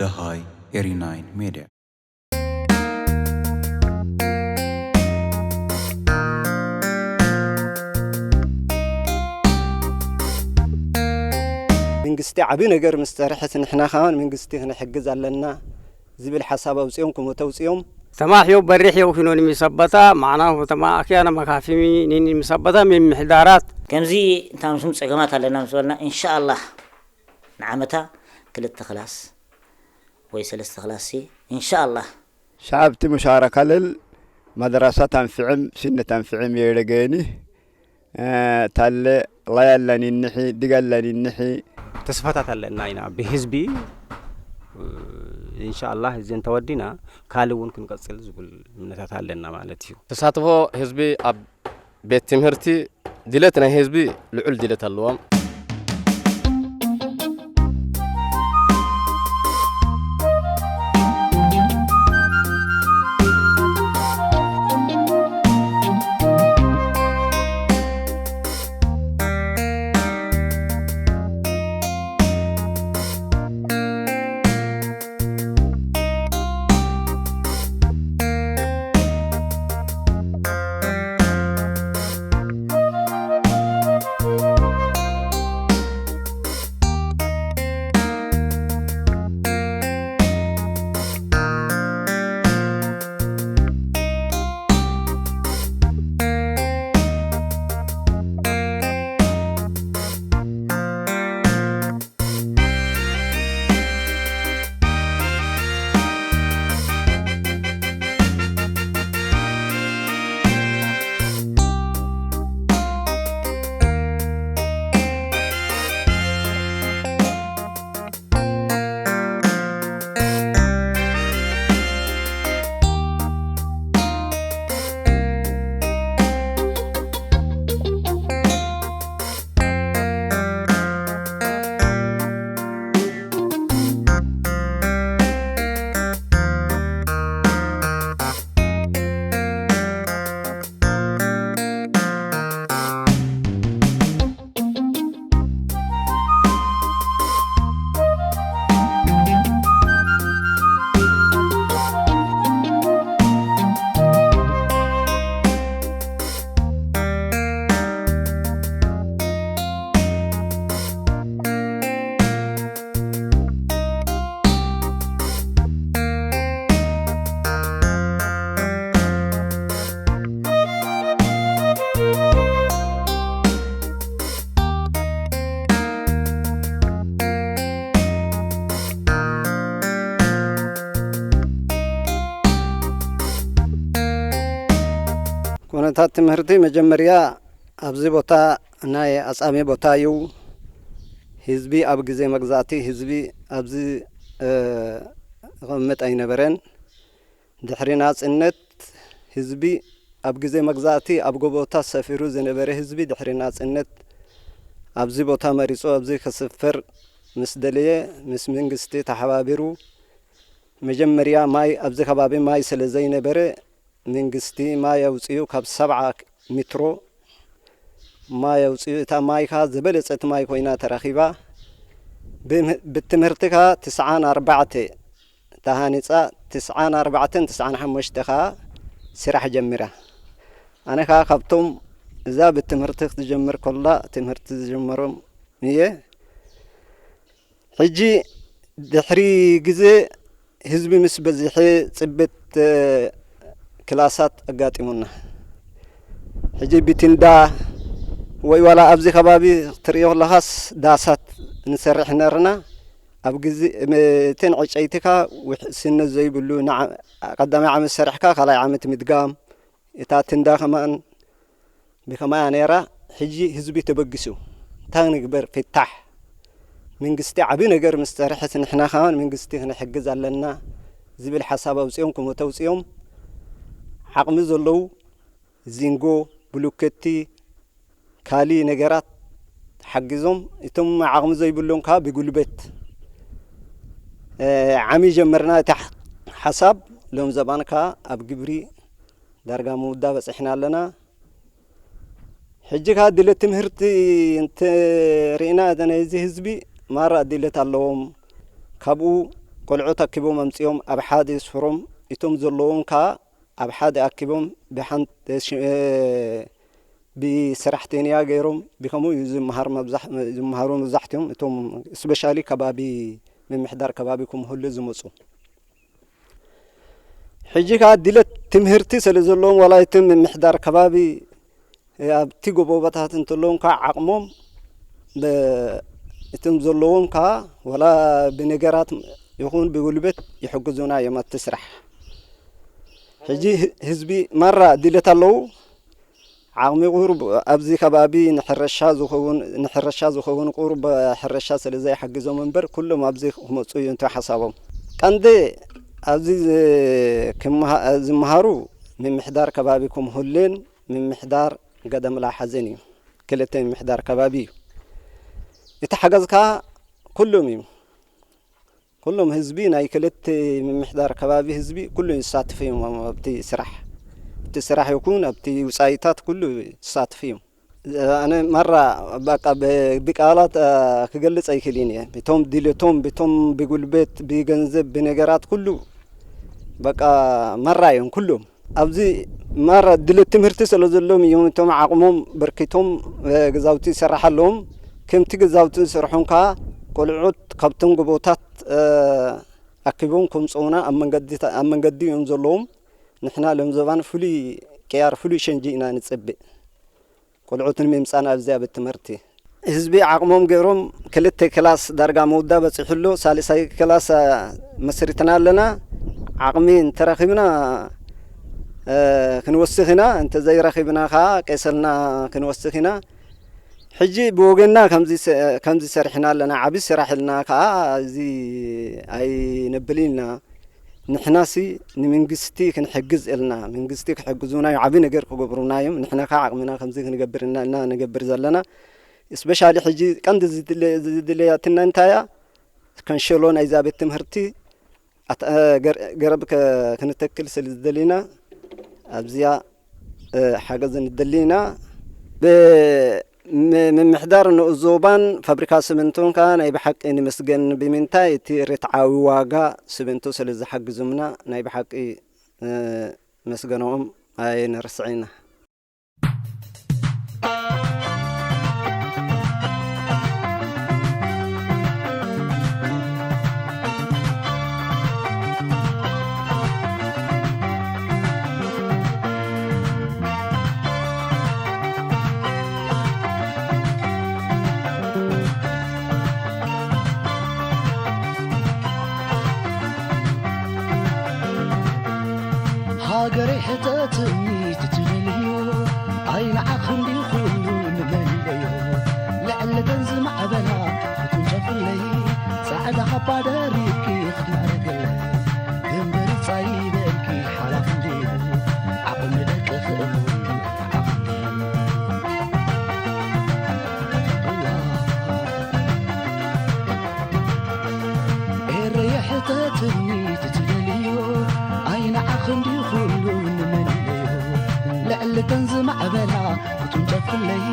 ደሃይ ኤሪ ናይን ሜድያ። መንግስቲ ዓቢ ነገር ምስ ሰርሐት ንሕና ከማን መንግስቲ ክንሕግዝ ኣለና ዝብል ሓሳብ ኣውጺኦም፣ ክሞ ተውጺኦም። ተማሕዮ በሪሕ የው ኪኖ ንሚሰበታ ማዕናሁ ተማ ኣክያነ መካፊሚ ኒን ሚሰበታ ምምሕዳራት። ከምዚ እንታምስም ጸገማት ኣለና ምስ በልና፣ ኢንሻኣላህ ንዓመታ ክልተ ክላስ ወይ ሰለስተ ክላስ ሲ፣ ኢንሻኣላህ። ሸዓብቲ ሙሻረካ ለል መድረሳ ታንፍዕም፣ ሲነ ታንፍዕም የረገኒ፣ እ፣ ታለ ላያላኒ ንሒ፣ ድጋላኒ ንሒ። ተስፋታት ኣለና ኢና ብህዝቢ፣ እ፣ ኢንሻኣላህ እዚ እንተወዲና ካልእ እውን ክንቀጽል ዝብል እምነታት ኣለና ማለት እዩ። ተሳትፎ ህዝቢ ኣብ ቤት ትምህርቲ ድሌት ናይ ህዝቢ ልዑል ድሌት ኣለዎም። ኩነታት ትምህርቲ መጀመርያ ኣብዚ ቦታ ናይ ኣጻሚ ቦታ እዩ። ህዝቢ ኣብ ግዜ መግዛእቲ ህዝቢ ኣብዚ፣ እ፣ ይቕመጥ ኣይነበረን። ድሕሪ ናጽነት ህዝቢ ኣብ ግዜ መግዛእቲ ኣብ ጎቦታት ሰፊሩ ዝነበረ ህዝቢ ድሕሪ ናጽነት ኣብዚ ቦታ መሪጹ ኣብዚ ክስፍር ምስ ደለየ ምስ መንግስቲ ተሓባቢሩ መጀመርያ ማይ ኣብዚ ከባቢ ማይ ስለ ዘይነበረ መንግስቲ ማይ ኣውጺኡ ካብ ሰብዓ ሜትሮ ማይ ኣውጺኡ እታ ማይ ከኣ ዝበለጸት ማይ ኮይና ተረኺባ። ብም-፣ ብትምህርቲ ከኣ ትስዓን ኣርባዕተ ተሃኒጻ ትስዓን ኣርባዕተን ትስዓን ሓሙሽተ ከኣ ስራሕ ጀሚራ። ኣነ ከኣ ካብቶም እዛ ብትምህርቲ ክትጀምር ከላ ትምህርቲ ዝጀመሮም እየ። ሕጂ ድሕሪ ግዜ ህዝቢ ምስ በዝሐ ጽበት፣ እ፣ ክላሳት ኣጋጢሙና። ሕጂ ብትንዳ ወይ ዋላ ኣብዚ ከባቢ ክትርእዮ ከለኻስ ዳሳት ንሰርሕ ነርና። ኣብ ግዜ፣ እተን ዕጨይትካ ውሕስነት ዘይብሉ ንዓ-፣ ቀዳማይ ዓመት ሰሪሕካ ካልኣይ ዓመት ምድጋም፣ እታ ትንዳ ከማን ብኸማያ ነይራ። ሕጂ ህዝቢ ተበጊሱ እንታይ ንግበር ፍታሕ መንግስቲ ዓቢ ነገር ምስ ሰርሐት ንሕና ከማን መንግስቲ ክንሕግዝ ኣለና ዝብል ሓሳብ ኣውጺኦም ክሞ ተውጺኦም ዓቕሚ ዘለዉ ዚንጎ፣ ብሉከቲ፣ ካሊ ነገራት ሓጊዞም እቶም ዓቕሚ ዘይብሎም ከኣ ብጉልበት፣ እ፣ ዓሚ ጀመርና። እቲ ሓ-፣ ሓሳብ ሎም ዘባን ከኣ ኣብ ግብሪ ዳርጋ ምውዳ በጺሕና ኣለና። ሕጂ ከኣ ድሌት ትምህርቲ እንተ ርኢና፣ እተ ናይዚ ህዝቢ ማራ ድሌት ኣለዎም። ካብኡ ቆልዑት ኣኪቦም ኣምጺኦም ኣብ ሓደ የስፍሮም። እቶም ዘለዎም ከኣ ኣብ ሓደ ኣኪቦም ብሓንቲ ሽ-፣ እ፣ ብሰራሕተኛ ገይሮም ብኸምኡ እዩ ዝመሃር መብዛሕ-፣ ዝመሃሩ መብዛሕትኦም እቶም ስፔሻሊ ከባቢ ምምሕዳር ከባቢ ኩምሁሉ ዝመጹ። ሕጂ ከኣ ድሌት ትምህርቲ ስለ ዘለዎም ዋላ እቲ ምምሕዳር ከባቢ፣ እ፣ ኣብቲ ጎቦታት እንተለዎም ከኣ ዓቕሞም ብ-፣ እቶም ዘለዎም ከኣ ዋላ ብነገራት ይኹን ብጉልበት ይሕግዙና እዮም ኣብቲ ስራሕ። ሕጂ ህ-፣ ህዝቢ ማራ ድሌት ኣለዉ። ዓቕሚ ቁሩብ ኣብዚ ከባቢ ንሕርሻ ዝኸውን፣ ንሕርሻ ዝኸውን ቁሩብ ሕርሻ ስለ ዘይሓግዞም እምበር፣ ኩሎም ኣብዚ ክመጹ እዩ እንተ ሓሳቦም። ቀንዲ ኣብዚ ዝ-፣ ክመሃ-፣ ዝመሃሩ ምምሕዳር ከባቢ ኩምሁሌን ምምሕዳር ገደምላሓዘን እዩ። ክልተ ምምሕዳር ከባቢ እዩ። እቲ ሓገዝ ከኣ ኩሎም እዩ። ኩሎም ህዝቢ ናይ ክልተ ምምሕዳር ከባቢ ህዝቢ ኩሉ ይሳተፉ እዮም ኣብቲ ስራሕ። ኣብቲ ስራሕ ይኹን ኣብቲ ውጻኢታት ኩሉ ይሳተፉ እዮም። ኣነ ማራ በቃ ብ-፣ ብቃላት፣ እ፣ ክገልጽ ኣይክእልን እየ። እቶም ድሌቶም፣ ብቶም ብጉልበት፣ ብገንዘብ፣ ብነገራት ኩሉ በቃ ማራ እዮም ኩሎም። ኣብዚ ማራ ድሌት ትምህርቲ ስለ ዘለዎም እዮም እቶም ዓቕሞም በርኪቶም፣ እ፣ ገዛውቲ ይሰራሕ ኣለዎም። ከምቲ ገዛውቲ ዝሰርሖም ከኣ ቆልዑት ካብቶም ጎቦታት፣ እ፣ ኣኪቦም ከምጽኡና ኣብ መንገዲ፣ ኣብ መንገዲ እዮም ዘለዎም። ንሕና ሎም ዘባን ፍሉይ ቅያር፣ ፍሉይ ሸንጂ ኢና ንጽብእ። ቆልዑት ንምምጻእ ናብዚ ቤት ትምህርቲ ህዝቢ ዓቕሞም ገይሮም ክልተ ክላስ ዳርጋ መውዳ በጺሑ ኣሎ። ሳልሳይ ክላስ፣ እ፣ መስሪትና ኣለና። ዓቕሚ እንተረኺብና፣ እ፣ ክንወስኽ ኢና፣ እንተዘይረኺብና ከኣ ቀሰልና ክንወስኽ ኢና። ሕጂ ብወገንና ከምዚ ሰ-፣ ከምዚ ሰሪሕና ኣለና። ዓቢ ስራሕ ኢልና ከኣ እዚ ኣይነብል ኢልና። ንሕናሲ ንመንግስቲ ክንሕግዝ ኢልና፣ መንግስቲ ክሕግዙና እዩ፣ ዓቢ ነገር ክገብሩና እዮም። ንሕና ከኣ ዓቕምና ከምዚ ክንገብር ኢና ኢልና ንገብር ዘለና። ስፔሻሊ ሕጂ ቀንዲ ዝድለ-፣ ዝድለያትና እንታይ እያ? ከንሸሎ ናይዛ ቤት ትምህርቲ ኣት-፣ እ፣ ገር-፣ ገረብ ከ-፣ ክንተክል ስለ ዝደሊና ኣብዚኣ፣ እ፣ ሓገዝ ንደሊ ኢና። ብ-፣ ም-፣ ምምሕዳር ንኡስ ዞባን ፋብሪካ ስሚንቶን ከኣ ናይ ብሓቂ ንመስገን። ብምንታይ? እቲ ርትዓዊ ዋጋ ስሚንቶ ስለ ዝሓግዙምና ናይ ብሓቂ፣ እ፣ መስገኖም ኣይነርስዕን ኢና። ሃገረይ ሕተትኒ ትትደልዮ፣ ኣይንዓኽ እንዲ ኩሉ ንመለዮ። ልዕሊ ደን ዝማዕበላ ክትውንጨፍለይ፣ ጻዕዳ ካባ ደሪብኪ ክትምዕርግለይ። ድንበር ጻይ በልኪ ሓላፍ እንድዩ፣ ዓቕሚ ደቂ ክእሉ ዓቕሚ ኤረየ ሕተትኒ ትትደልዮ፣ ኣይንዓኽ እንዲ ኩሉ ንመንለዮ። ልዕሊ ተን ዝማዕበላ ክትውንጨፍለይ፣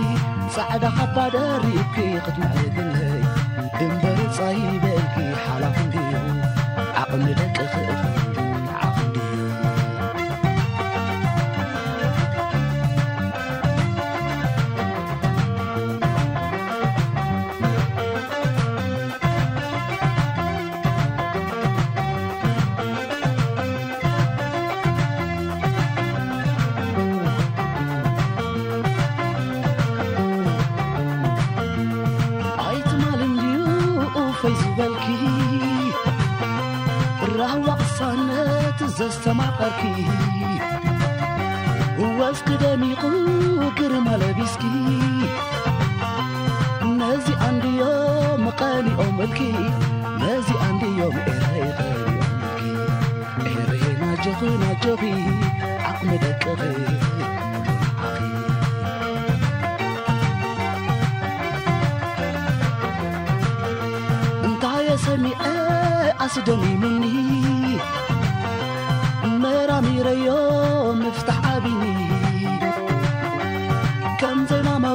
ጻዕዳ ካባ ደሪብኪ ክትምዕርግለይ። ድንበር ጻይ በልኪ ሓላፍ እንድዩ፣ ዓቕሚ ደቂ ክእሉ ዓቕሚ እንድዩ። ኣይትማል እንድዩ ኡፈይ ዝበልኪ፣ ራህዋ ቅሳነት ዘስተማቐርኪ፣ ወዝኪ ደሚቑ ግርማ ለቢስኪ፣ ነዚኣን ድዮም ቀኒኦምልኪ፣ ነዚኣን ድዮም ኤረይ ቀኒኦምልኪ። ኤረይ ናጆኺ ናጆኺ ዓቕሚ ደቅኺ ዓኺ። እንታየ ሰሚዐ ኣስደሚሙኒ፣ መራሚረዮ ምፍታሕ ኣቢኒ። ከም ዘይማማ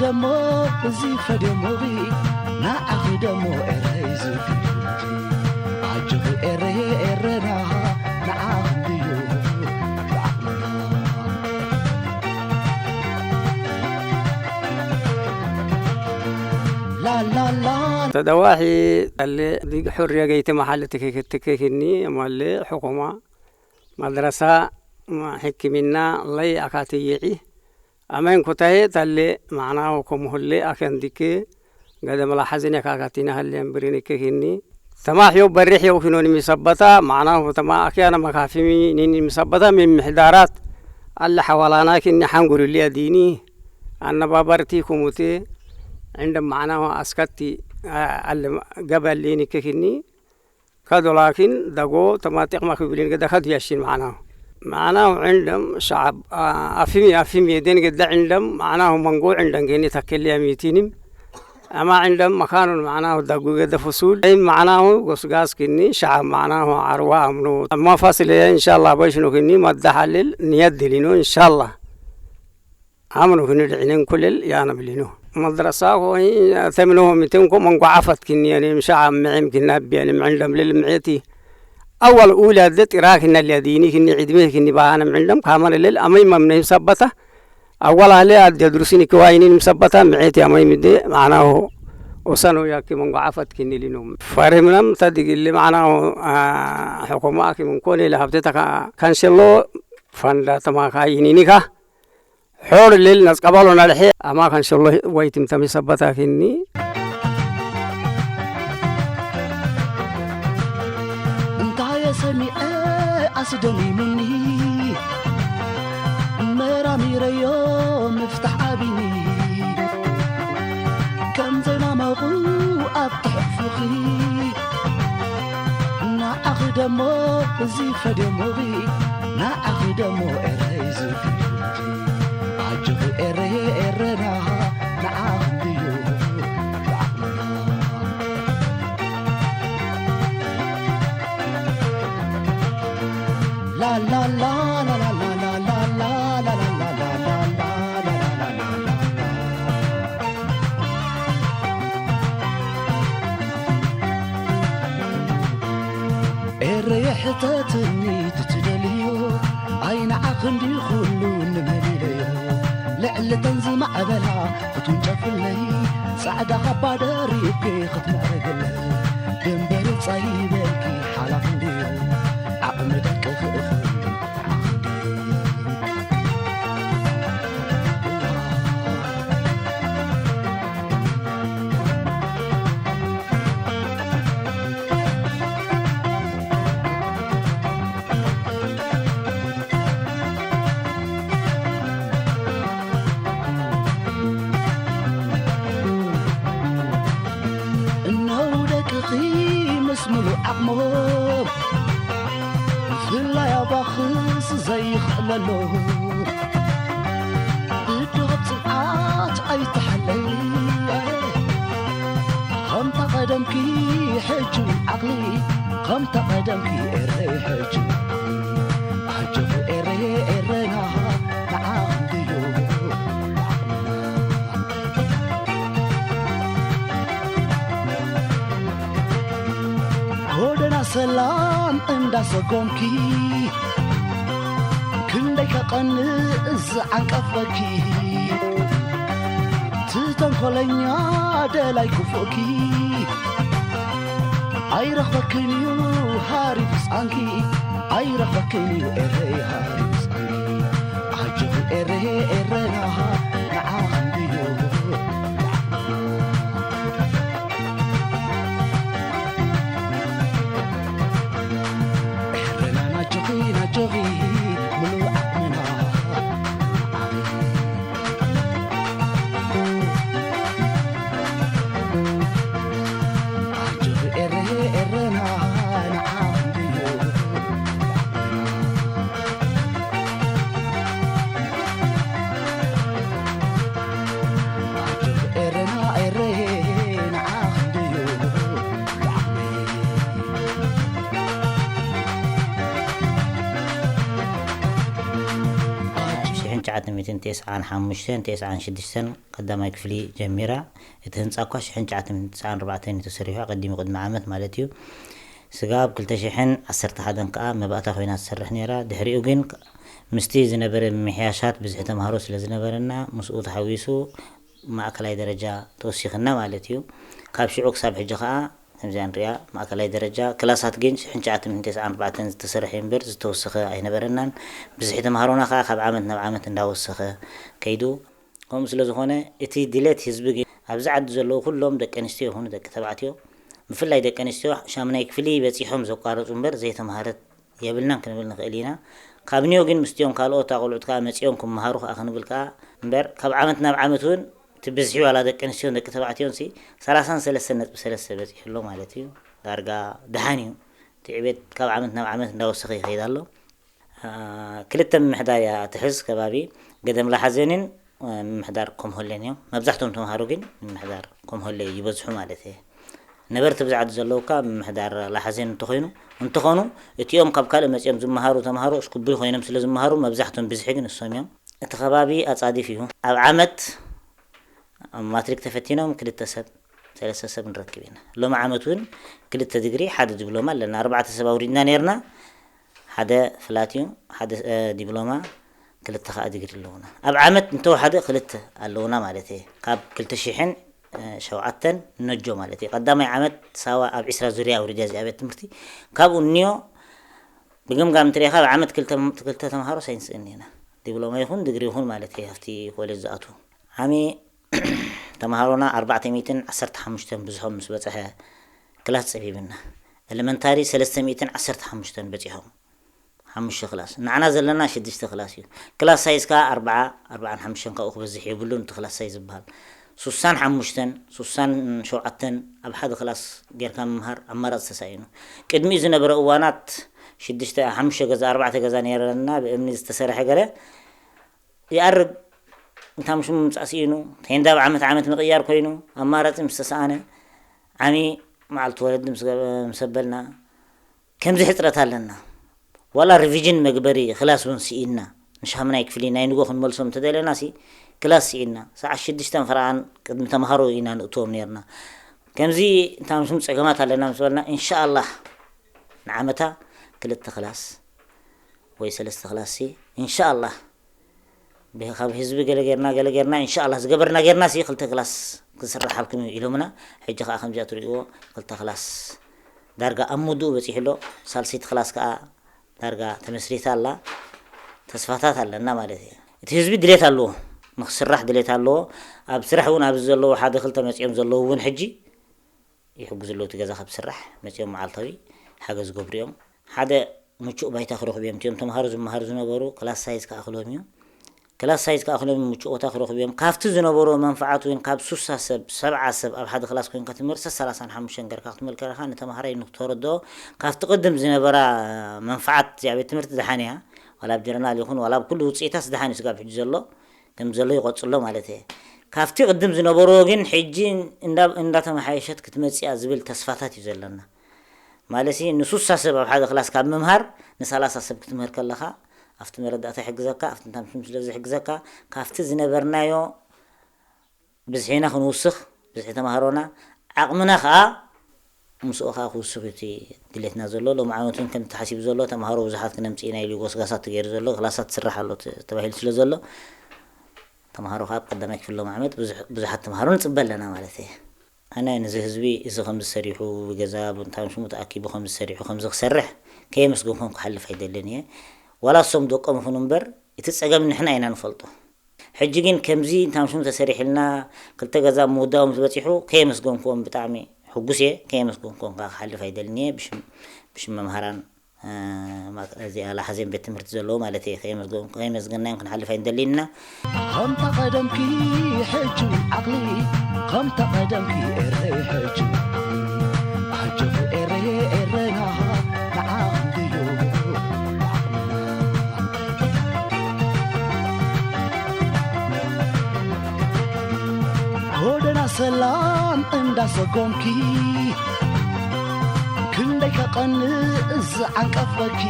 ደሞ እዚ ፈደሞኺ ንዓኺ ደሞ ኤረይ ዝፍድልኺ ኣጆኺ ኤረየ ኤረና ንዓኺ እንድዩ ብዓቕምና ላላላ ተደዋሒ ኣለ ዲግ ሑርየ ገይቲ መሓል ትክክትክክኒ ማለ ሕኩማ መድረሳ ሕክምና ለይ ኣካትይዒ ኣመን ኩታዬ ታሌ ማዕናሁ ኮምሁሌ ኣከንዲኬ ገደ መላሓዝን ያካካቲና ሀሌን ብሪንኬ ሂኒ ተማሕዮ በሪሕ የው ሂኖን የሚሰበታ ማዕናሁ ተማ ኣኪያነ መካፊሚ ኒን የሚሰበታ ሚምሕዳራት ኣለ ሓዋላና ኪኒ ሓንጉርሊ ኣዲኒ ኣነባበርቲ ኩሙቴ ዕንደ ማዕናሁ ኣስከቲ ኣለ ገበሌኒ ኬሂኒ ከዶ ላኪን ደጎ ተማጢቕ ማክብሊን ገደ ከዱ ያሽን ማዕናሁ ማዕናሁ ዕንደም ሸዓብ ኣፊሚ ኣፊሚ የደን ገደ ዕንደም ማዕናሁ መንጎ ዕንደን ገኒ ተከል ያሚቲንም ኣማ ዕንደም መካኑን ማዕናሁ ደጉ ገደ ፍሱል ይ ማዕናሁ ጎስጋስ ክኒ ሸዓብ ማዕናሁ ዓርዋ ኣምኖ ኣማ ፋስል ኢንሻላ በሽኖ ክኒ መዳሓልል ንየድሊኖ ኢንሻላ ኣምኖ ክኒ ድዒነን ኩልል ያነብሊኖ መድረሳ ሆይ ተምኖ ሚቴንኮ መንጎ ዓፈት ክኒ የኔ ምሻ ዓምዕም ክናብ የኔ ምዕንደም ልል ምዕቲ ኣወል ኡላ ደ ጢራ ክነ ለዲኒ ክኒ ዕድሜ ክኒ ባሃነ ምዕንደም ካመን ልል ኣመይ መምነ ሰበታ ኣወል ኣለ ኣደ ድሩሲኒ ክዋይኒ ምሰበታ ምዕቲ ኣመይ ምደ ማዕናሁ ወሰኖ ያኪ መንጎ ዓፈት ክኒ ሊኖ ፈሪምናም ተድግሊ ማዕናሁ ሕኮማ ኣኪ ምንኮኔ ለሃብቴ ተካ ካንሸሎ ፈንዳ ተማካ ይኒኒካ ሖር ልል ነጽቀባሎ ናልሐ ኣማ ከንሸሎ ወይ ትምተሚ ሰበታኪኒ እንታየ ሰሚዐ ኣስደሚሙኒ መራሚረዮ ምፍታሕ ኣቢኒ ከም ዘይማመቑ ኣብ ትሕፉኺ ንዓኺ ደሞ እዚ ፈደሞኺ ንዓኺ ደሞ ኤረይ ዝፍድልኺ ኣጆኺ ኤረየ ኤረና ንዓኺ እንድዩ ብዓቕምና ላላላ ኤረየ ሕተትኒ ትትደልዮ ኣይ ንዓኺ እንዲ ኩሉ ንመሊለዮ ልዕሊ ተን ዝማዕበላ ክትውንጨፍለይ ጻዕዳ ካባ ደሪብኪ ክትምዕርግለይ ድንበሪ ጻይበልኪ ሓላፍ እንድዩ ዓቕሚ ደቂ ክእኽል እነው ደቅኺ ምስ ምሉእ ዓቕሞም ፍላይ ኣባኽስ ዘይኽእለሎ ብድሆት ጽንዓት ኣይተሓለይ ከምታ ቀደምኪ ሕጂ እውን ዓቕሊ ከምታ ቀደምኪ ኤረይ ሕጂ ኣጆኺ ኤረየ ኤረና ንዓኺ እንድዩ ዓቕምና ጎደና ሰላም እንዳሰጎምኪ ክንደይ ከቐንእ ዝዓንቀፈኪ ትተንኮለኛ ደላይ ክፉእኪ ኣይረኽበክን እዩ ሃሪፍ ህፃንኪ ኣይረኽበክን እዩ ኤረይ ሃሪፍ ህፃንኪ ኣጆኺ ኤረየ ኤረና ንዓኺ እንድዩ ኤረና ናጆኺ ናጆኺ ምሉእ ዓቕምና ኣጆኺ ኤረየ ኤረና ንዓኺ እንድዩ ዓቕምና ትሽዓተ ሚእትን ተስዓን ሓሙሽተን ተስዓን ሽዱሽተን ቀዳማይ ክፍሊ ጀሚራ። እቲ ህንፃ እኳ ሽሕን ትሽዓተ ሚእትን ተስዓን ኣርባዕተን እዩ ተሰሪሑ፣ ኣቐዲሙ ቅድሚ ዓመት ማለት እዩ። ስጋብ ክልተ ሽሕን ዓሰርተ ሓደን ከዓ መባእታ ኮይና ትሰርሕ ነይራ። ድሕሪኡ ግን ምስቲ ዝነበረ ምምሕያሻት ብዝሒ ተምሃሮ ስለ ዝነበረና ምስኡ ተሓዊሱ ማእከላይ ደረጃ ተወሲኽና ማለት እዩ። ካብ ሽዑ ክሳብ ሕጂ ከዓ ከምዚኣ ንሪኣ ማእከላይ ደረጃ ክላሳት ግን ሽሕን ትሽዓተ ሚእትን ተስዓን ኣርባዕተን ዝተሰርሐ እምበር ዝተወሰኸ ኣይነበረናን። ብዝሒ ተምሃሮና ከዓ ካብ ዓመት ናብ ዓመት እንዳወሰኸ ከይዱ። ከምኡ ስለ ዝኾነ እቲ ድሌት ህዝቢ ግን ኣብዚ ዓዲ ዘለዉ ኩሎም ደቂ ኣንስትዮ ይኹኑ ደቂ ተባዕትዮ፣ ብፍላይ ደቂ ኣንስትዮ ሻምናይ ክፍሊ በፂሖም ዘቋረፁ እምበር ዘይተምሃረት የብልናን ክንብል ንኽእል ኢና። ካብ ኒዮ ግን ምስቲኦም ካልኦት ኣቆልዑት ከዓ መፂኦም ክመሃሩ ከዓ ክንብል ከዓ እምበር ካብ ዓመት ናብ ዓመት እውን እቲ ብዝሒ ዋላ ደቂ ኣንስትዮን ደቂ ተባዕትዮንሲ ሰላሳን ሰለስተን ነጥቢ ሰለስተ በፂሑ ኣሎ ማለት እዩ። ዳርጋ ደሓን እዩ። እቲ ዕቤት ካብ ዓመት ናብ ዓመት እንዳወሰኸ ይኸይድ ኣሎ። አ፣ ክልተ ምምሕዳር እያ ትሕዝ ከባቢ። ገደም ላሓዘንን፣ አ፣ ምምሕዳር ኮምሆሌን እዮም። መብዛሕትኦም ተምሃሮ ግን ምምሕዳር ኮምሆሌ ይበዝሑ ማለት እየ። ነበርቲ ብዛዕባ ዘለዉ እኳ ምምሕዳር ላሓዘን እንተኾይኑ፣ እንተኾኑ እቲኦም ካብ ካልእ መጺኦም ዝመሃሩ ተምሃሮ እስኩብሪ ኮይኖም ስለ ዝመሃሩ መብዛሕትኦም ብዝሒ ግን እሶም እዮም። እቲ ከባቢ ኣጻዲፍ እዩ። ኣብ ዓመት ኣብ ማትሪክ ተፈቲኖም ክልተ ሰብ፣ ሰለስተ ሰብ ንረክብ ኢና። ሎሚ ዓመት እውን ክልተ ዲግሪ፣ ሓደ ዲፕሎማ ኣለና። ኣርባዕተ ሰብ ኣውሪድና ነይርና። ሓደ ፍላት እዩ፣ ሓደ፣ እ፣ ዲፕሎማ፣ ክልተ ከዓ ዲግሪ ኣለውና። ኣብ ዓመት እንተወሓደ ክልተ ኣለውና ማለት እየ። ካብ ክልተ ሽሕን ሸውዓተን ነጆ ማለት እዩ። ቀዳማይ ዓመት ሳዋ ኣብ ዒስራ ዙርያ ኣውሪድያ እዚኣ ቤት ትምህርቲ። ካብኡ እኒዮ ብግምጋም እንትሪኢኻ ኣብ ዓመት ክልተ፣ ክልተ ተምሃሮ ሳይንስ እኒና። ዲፕሎማ ይኹን ዲግሪ ይኹን ማለት እየ ኣብቲ ኮሌጅ ዝኣትዉ። ዓሚ ተምሃሮና ኣርባዕተ ሚእትን ዓሰርተ ሓሙሽተን ብዝሖም ምስ በጽሐ ክላስ ጸቢብና። ኤለመንታሪ ሰለስተ ሚእትን ዓሰርተ ሓሙሽተን በጺሖም። ሓሙሽተ ክላስ። ንዓና ዘለና ሽዱሽተ ክላስ እዩ። ክላስ ሳይዝ ከኣ ኣርብዓ፣ ኣርብዓን ሓሙሽተን ካብኡ ክበዝሕ የብሉን እቲ ክላስ ሳይዝ ዝበሃል። ሱሳን ሓሙሽተን፣ ሱሳን ሸውዓተን ኣብ ሓደ ክላስ ጌርካ ምምሃር ኣማራጺ ተሳኢኑ። ቅድሚኡ ዝነበረ እዋናት ሽዱሽተ፣ ሓሙሽተ ገዛ፣ ኣርባዕተ ገዛ ነይረና ብእምኒ ዝተሰርሐ ገለ ይኣርግ። እንታም ሽሙ ምምጻእ ስኢኑ፣ ቴንዳ ብዓመት ዓመት ምቕያር ኮይኑ፣ ኣማራጺ ምስ ተሰኣነ፣ ዓሚ መዓልቲ ወለዲ ምስ ገበ-፣ ምስ ኣበልና፣ ከምዚ ሕጽረት ኣለና። ዋላ ሪቪዥን መግበሪ ክላስ እውን ስኢንና። ንሻምናይ ክፍሊ ናይ ንጎ ክንመልሶም እንተደለና ሲ፣ ክላስ ስኢንና። ሰዓት ሽዱሽተን ፈረቓን ቅድሚ ተምሃሮ ኢና ንእትዎም ነይርና። ከምዚ እንታም ሽሙ ጸገማት ኣለና ምስ በልና፣ ኢንሻኣላህ ንዓመታ ክልተ ክላስ ወይ ሰለስተ ክላስ ሲ፣ ኢንሻኣላህ ብ-፣ ካብ ህዝቢ ገለ ጌርና፣ ገለ ጌርና፣ ኢንሻኣላህ ዝገበርና ጌርና ሲ ክልተ ክላስ ክስርሓልኩም እዩ ኢሎምና። ሕጂ ከኣ ከምዚኣ ትርእይዎ ክልተ ክላስ ዳርጋ ኣብ ምውድኡ በጺሑ ኣሎ። ሳልሰይቲ ክላስ ከኣ ዳርጋ ተመስሪታ ኣላ። ተስፋታት ኣለና ማለት እዩ። እቲ ህዝቢ ድሌት ኣለዎ፣ ንክስራሕ ድሌት ኣለዎ። ኣብ ስራሕ እውን ኣብዚ ዘለዉ ሓደ ክልተ መጺኦም ዘለዉ እውን ሕጂ ይሕግዙ ኣለዉ። እቲ ገዛ ካብ ዝስራሕ መጺኦም መዓልታዊ ሓገዝ ይገብሩ እዮም። ሓደ ምቹእ ባይታ ክረኽቡ እዮም። እቲኦም ተምሃሮ ዝመሃሩ ዝነበሩ ክላስ ሳይዝ ክኣኽሎም እዩ። ክላስ ሳይዝ ክኣኽሎም እዩ፣ ምቹእ ቦታ ክረኽቡ እዮም። ካብቲ ዝነበሮ መንፍዓት እውን ካብ ሱሳ ሰብ፣ ሰብዓ ሰብ ኣብ ሓደ ክላስ ኮይንካ ትምህርቲ፣ ሰላሳን ሓሙሽተን ገርካ ክትምል ከለኻ ንተምሃራይ ንክተረድኦ ካብቲ ቅድም ዝነበራ መንፍዓት እዚኣ ቤት ትምህርቲ ደሓን እያ። ዋላ ኣብ ጀርናል ይኹን ዋላ ኣብ ኩሉ ውፅኢታት ደሓን እዩ ስጋብ ሕጂ ዘሎ። ከም ዘሎ ይቐጽሎ ማለት እየ። ካብቲ ቅድም ዝነበሮ ግን ሕጂ እንዳ-፣ እንዳተመሓየሸት ክትመጽእ እያ ዝብል ተስፋታት እዩ ዘለና። ማለትሲ ንሱሳ ሰብ ኣብ ሓደ ክላስ ካብ ምምሃር ንሰላሳ ሰብ ክትምህር ከለኻ ኣብቲ መረዳእታ ይሕግዘካ፣ ኣብቲ እንታምሽም ስለ ዝሕግዘካ ካብቲ ዝነበርናዮ ብዝሒና ክንውስኽ፣ ብዝሒ ተምሃሮና፣ ዓቕምና ከኣ ምስኡ ከኣ ክውስኽ እዩ እቲ ድሌትና ዘሎ። ሎሚ ዓመት እውን ከምቲ ተሓሲቡ ዘሎ ተምሃሮ ብዙሓት ክነምጽእ ኢና ኢሉ እዩ ጎስጋሳት ተገይሩ ዘሎ። ክላሳት ትስራሕ ኣሎ ተ-፣ ተባሂሉ ስለ ዘሎ ተምሃሮ ከኣ ኣብ ቀዳማይ ክፍሊ ሎሚ ዓመት ብዙሕ-፣ ብዙሓት ተምሃሮ ንጽበ ኣለና ማለት እየ። ኣነ ነዚ ህዝቢ እዚ ከምዚ ሰሪሑ ብገዛ ብእንታን ሽሙ ተኣኪቡ ከምዚ ሰሪሑ ከምዚ ክሰርሕ ከየመስገንኩም ክሓልፍ ኣይደልን እየ። ዋላ እሶም ደቆም ይኹኑ እምበር እቲ ጸገም ንሕና ኢና ንፈልጦ። ሕጂ ግን ከምዚ እንታን ሽሙ ተሰሪሕልና ክልተ ገዛ ምውዳኡ ምስ በጺሑ ከየመስገንኩዎም ብጣዕሚ ሕጉስ እየ። ከየመስገንኩዎም ከኣ ክሓልፍ ኣይደልን እየ። ብሽም፣ ብሽም መምሃራን፣ እ፣ ማእከ-፣ እዚኣ ላሓዜን ቤት ትምህርቲ ዘለዉ ማለት እየ። ከየመስገን-፣ ከየመስገናዮም ክንሓልፍ ኣይንደልን ኢና። ከምታ ቀደምኪ ሕጂ ዓቕሊ፣ ከምታ ቀደምኪ ኤረይ ሕጂ። ኣጆኺ ኤረይ ኤረና፣ ንዓኺ ድዩ ዓቕምና። ጎደና ሰላም እንዳሰጎምኪ፣ ክንደይ ከቐንእ ዝዓንቀፈኪ።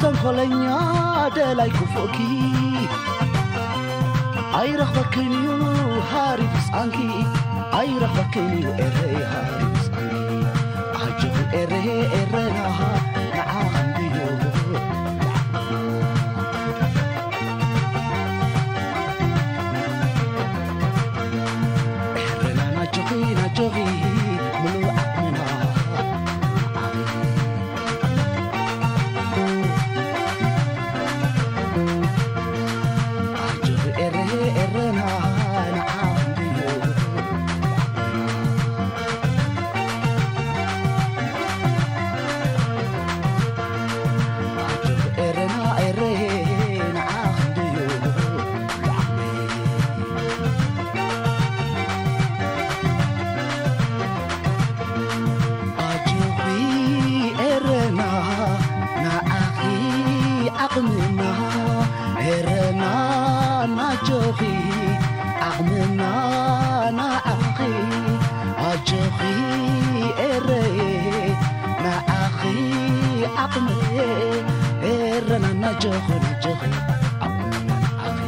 ተንኮለኛ ደላይ ክፉእኪ ኣይረኽበክን እዩ ሃሪፍ ህፃንኪ ኣይረኽበክን እዩ ኤረይ ሃሪፍ ህፃንኪ ኣጆኺ ኤረይ ኤረና ንዓኺ እንድዩ ኤረና ናጆኺ ናጆኺ ምሉእ ዓቕምና ኣጆኺ ኤረ ኤረና ንዓኺ እንድዩ ኣጆኺ ኤረና ኤረ ንዓኺ እንድዩ ኣጆኺ ኤረና ንዓኺ ዓቕምና ኤረና ናጆኺ ዓቕምና ንዓኺ ኣጆኺ ኤረየ ንዓኺ ዓቕመየ ኤረና ናጆኺ ናጆኺ ዓቕምና ንዓኺ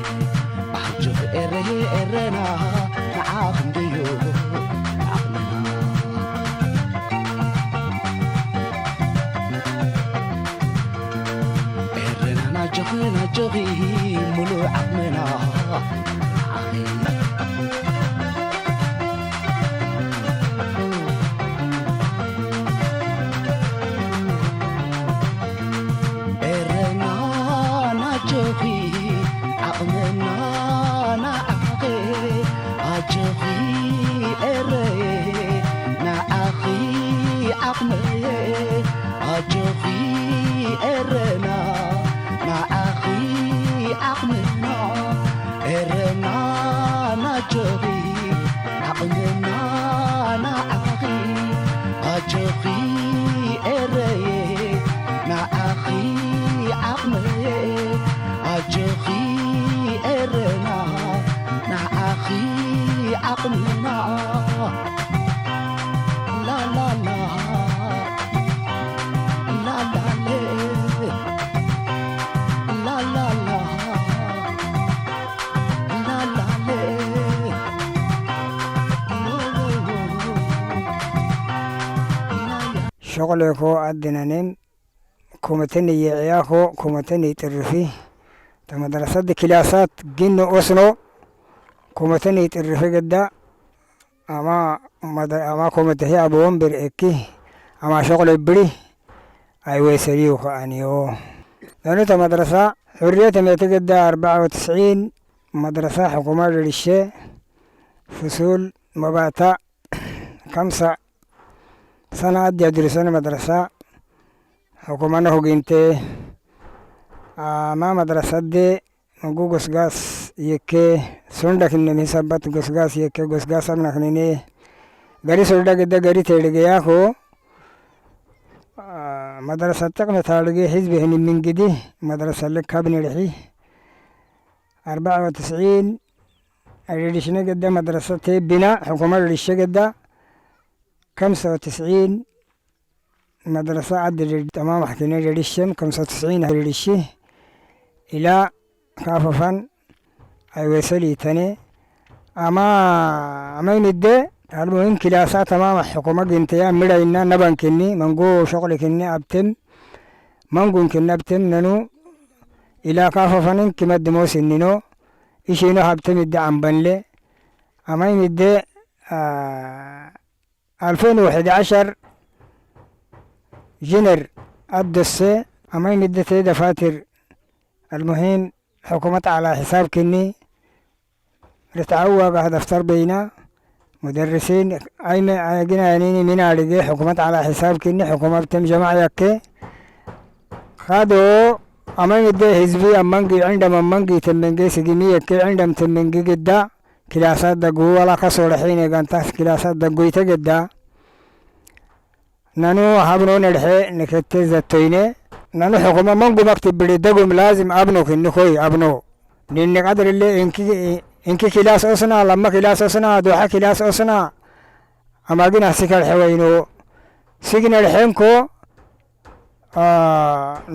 ኣጆኺ ኤረየ ኤረና ንዓኺ እንድዩ ዓቕምና ኤረና ናጆኺ ናጆኺ ሙሉእ ዓቕምና ንዓኺ ኤረና ናጆኺ ዓቕምና ንዓኺ ኣጆኺ ኤረየ ንዓኺ ዓቕመየ ኣጆኺ ኤረና ንዓኺ ዓቕምና ኤረና ናጆኺ ዓቕምና ንዓኺ ኣጆኺ ኤረየ ንዓኺ ዓቕመየ ኣጆኺ ኤረና ንዓኺ ዓቕምና ላላላ ላላለ ላላላ ላላለ ሸቆሌኮ ኣድነኔም ኮመተን የዕያኾ ኮመተን ይጥርፊ ተመድረሰት ክላሳት ግን ኦስኖ ኮመተን ይጥርፊ ገዳ ኣማ መደ- ኣማ ኮመተሂ ኣብ ወንበር እኪ ኣማ ሸቆሌ ብሪ ኣይወሰድዩ ከኣንዮ ነኑ ተመድረሳ ሕርየት መተ ገዳ ኣርባዓ ወትስዒን መድረሳ ሕኩማ ደርሼ ፍሱል መባታ ከምሳ ሰና ኣዲ ኣድርሰን መድረሳ ሕኩመነ ሁጊንቴ ኣማ መድረሰዴ መጉ ጎስጋስ የኬ ሱንዳ ክነሚ ሰበት ጎስጋስ የኬ ጎስጋስ ኣብና ክኒኔ ገሪ ሱንዳ ገደ ገሪ ቴልገ ያኮ መድረሰ ጥቅም ታልገ ህዝብ ህኒ ምንግዲ መድረሰ ልካብ ንርሒ ኣርባዓ ወትስዒን ሪድሽነ ገደ መድረሰ ቴቢና ሕኩመ ሪድሸ ገዳ ከምሰ ወትስዒን መድረሰ ዓዲ ሪድ ተማም ሕኪነ ሪድሸም ከምሰ ወትስዒን ሪድሺ ኢላ ካፈፋን ኣይወሰል ይተነ ኣማ ኣመይ ምደ ኣልሙሂም ክላሳ ተማም ሕኩመ ግንተያ ምዳይና ነባንክኒ መንጎ ሸቁልክኒ ኣብትም መንጉንክኒ ኣብትም ነኑ ኢላ ካፈፋንን ክመድሞ ስኒኖ ኢሽኖ ሃብተ ምደ ኣምበንለ ኣማይ ምደ ኣልፈን ወሕድ ዓሸር ጅነር ኣደሰ ኣማይ ምደ ተ ደፋትር ኣልሙሂም ሕኩመት ዓላ ሕሳብ ክኒ ርትዓዊ ዋጋ ደፍተር በይና ሙደርሲን ኣይመ ኣግናያኒኒ ሚና ልገ ሕኩመት ዓላ ሕሳብ ክኒ ሕኩመት ተም ጀማዕ ያከ ካዶ ኣመ ምደ ህዝቢ ኣብ መንጊ ዕንደም ኣብ መንጊ ተመንገ ስግሚ የከ ዕንደም ተመንጊ ግዳ ክላሳት ደጉ ወላ ከሶ ለሒነ ጋንታስ ክላሳት ደጉ ይተገዳ ነኑ ሀብኖ ነድሐ ንከተ ዘቶይነ ነኑ ሕኩመ መንጉ መክትብ ብሪ ደጉም ላዝም ኣብኖ ክንኮይ ኣብኖ ንንቀድርለ እንኪ ክላስ ኦስና ለመ ክላስ ኦስና ዶሐ ክላስ ኦስና ኣማግን ኣሲከል ሐወይኖ ሲግነል ሐንኮ አ፣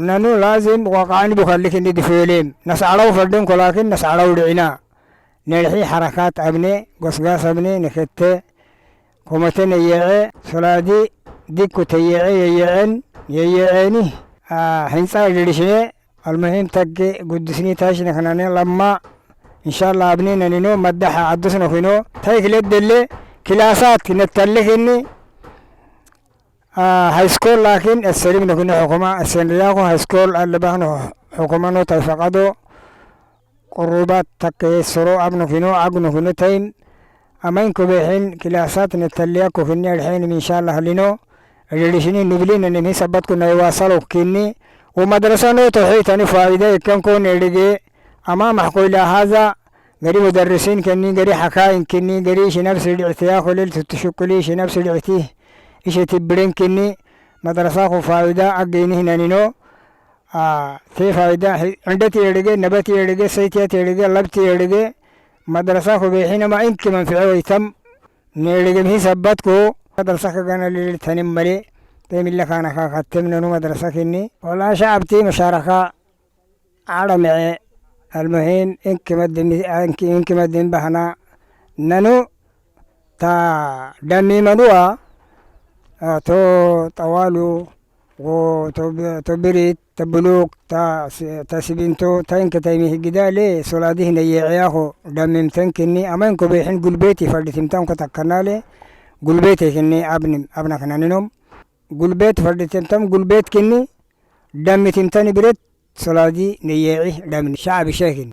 ነኑ ላዚም ወቃዕኒ ቡኸልክ እንዲ ድፍዮሌም። ነስዓራው ፈርድን ኮላክን ነስዓራው ድዒና። ነልሒ ሐረካት አብኔ፣ ጎስጋስ አብኔ፣ ንክተ፣ ኮመተ ነየዐ፣ ሶላዲ፣ ዲኩ ተየዐ፣ የየዐን፣ የየዐኒ፣ አ፣ ሕንጻ ድድሽኔ፣ አልሙሂም ተጌ፣ ጉድስኒ ታሽ ነክናኔ ለማ፣ እንሻላ አብኔ ነኒኖ፣ መዳሐ አዱስ ነኩኖ፣ ታይክለት ደሌ፣ ክላሳት ነተልክኒ፣ አ፣ ሃይስኮል ላኪን እሰሊም ነኩኖ ሕኩማ፣ እሰን ርያኩ ሃይስኮል አለባክኖ ሕኩማ ኖ ታይፈቀዶ፣ ቅሩባት ተከየሰሮ አብ ነኪኖ አግ ነኪኖ ተይን አማይን ኮቤሕን ክላሳት ነተልያ ኮክኒ አድሐይን ምንሻላ ህሊኖ እድልሽኒ ንብሊ ነንምሂ ሰበትኩ ናይ ዋሳሎ ክኒ ወመድረሰ ኖ ተውሒድ ተኒ ፋይዳ ይከንኮ ነድጌ አማ ማሕኮይላ ሃዛ ገዲ ሙደርሲን ከኒ ገዲ ሐካይን ክኒ ገዲ ሽነብስ ድዕትያ ኮለል ትትሽቁሊ ሽነብስ ድዕቲ እሸ ትብርን ክኒ መድረሳ ኮ ፋይዳ አገይኒ ህነኒኖ አ፣ ቴ ፋይዳ፣ ሒ-፣ ዕንደት የርገ፣ ነበት የርገ፣ ሰይትያት የርገ፣ ለብት የርገ፣ መድረሳ ኩቤ ሒነማ ኢንክ መንፍዐ ወይተም፣ ነርገም ሂሰበትኩ፣ መድረሳ ከገነ ልል ተንም መሌ፣ ተሚለ ካነካ ካተም ነኑ መድረሳ ኪኒ፣ ወላ ሸዓብቲ መሻረካ ዓረምዐ፣ አልሙሂም፣ ኢንክ መድሚ፣ ኢንክ፣ ኢንክ መድሚ ባህና፣ ነኑ፣ ታ ደሚመኑዋ፣ አ፣ ቶ ጠዋሉ፣ ቶ ብ-፣ ቶ ብሪት፣ ተ ብሉክ፣ ታ ስ-፣ ታ ሲቢንቶ፣ ታይንከ ታይሚ ህግዳ ሌ፣ ሶላዲህ ነየዕያኾ፣ ደሚምተን ክኒ፣ አማይን ኮቤሕን ጉልቤት ይፈርድ ትምታን ኮታከና ሌ፣ ጉልቤት ክኒ፣ አብን-፣ አብና ክናንኖም፣ ጉልቤት ፈርድ ትምታም፣ ጉልቤት ክኒ፣ ደሚ ትምታን ብሬት፣ ሶላዲ ነየዒ፣ ደምን ሻዕብ ሸክን።